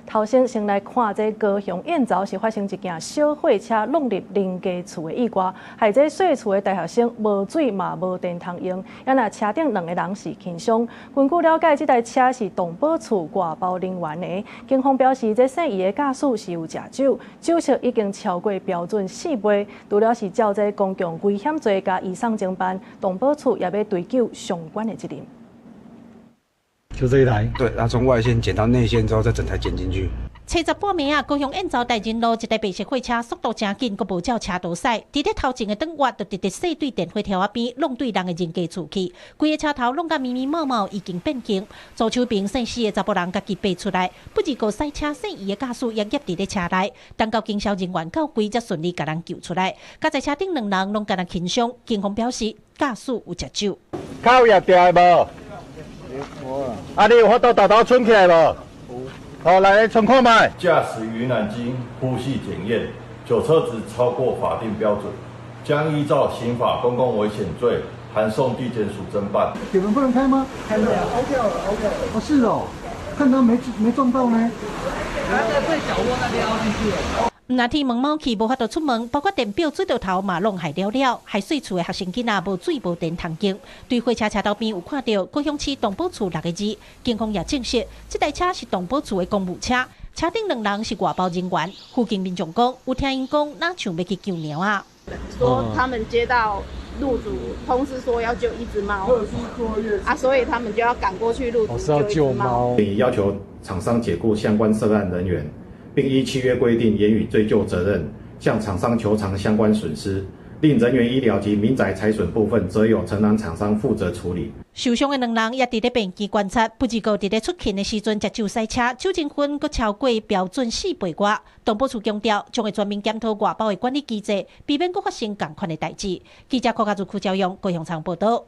頭先先來看這高雄燕巢是發生一件小貨車挵入人家厝的意外，害這細厝的大學生無水嘛無電通用，猶若車頂兩個人是輕傷。根據了解，這台車是動保處外包人員的。警方表示，這姓余的駕駛是有食酒，酒測已經超過標準四倍。除了是照這公共危險罪共移送偵辦，動保處也欲追究相關的責任。就這一台。對，他從外線剪到內線之後，再整台剪進去。初十半暝啊，高雄燕巢大仁路一台白色貨車速度誠緊，閣無照車道駛，佇咧頭前的轉彎就直直駛對電火柱仔邊，挵對人的人家厝去，規个車頭挵甲密密麻麻，已經變形。左手邊姓施的查埔人家己爬出來，不過駛車姓余的駕駛也夾佇咧車內，等到警消人員到位，才順利共人救出來。佮在車頂兩人攏敢若輕傷，警方表示駕駛有食酒。口挹著的無？啊，你有法度沓沓喘起來無？好，來喘看覓。駕駛云南經呼吸檢驗，酒測值超過法定標準，將依照刑法公共危險罪，函送地檢署偵辦。鐵門不能開嗎？開不了，凹掉了，凹掉了。哦，是哦，看他沒撞到呢。他在最角落那邊凹進去了。毋但鐵門冒去無法度出門，包括電表水喉頭嘛攏害了了，害細厝的學生囡仔無水無電通用。對貨車車頭邊有看著高雄市動保處六個字，警方也證實，這台車是動保處的公務車，車頂兩人是外包人員。附近民眾講，有聽𪜶講，若像欲去救貓仔。說他們接到路主通知說要救一隻貓，啊，所以他們就要趕過去路竹救一隻貓。已要求廠商解僱相關涉案人員。並依契約規定嚴予追究責任，向廠商求償相關損失，另人員醫療及民宅財損部分，則由承攬廠商負責處理。受傷的兩人也佇咧病院觀察，不過佇咧出勤的時陣食酒駛車，酒精分閣超過標準四倍外。動保處強調，將會全面檢討外包的管理機制，避免閣發生仝款的代誌。記者柯家祖、邱朝陽高雄場報道。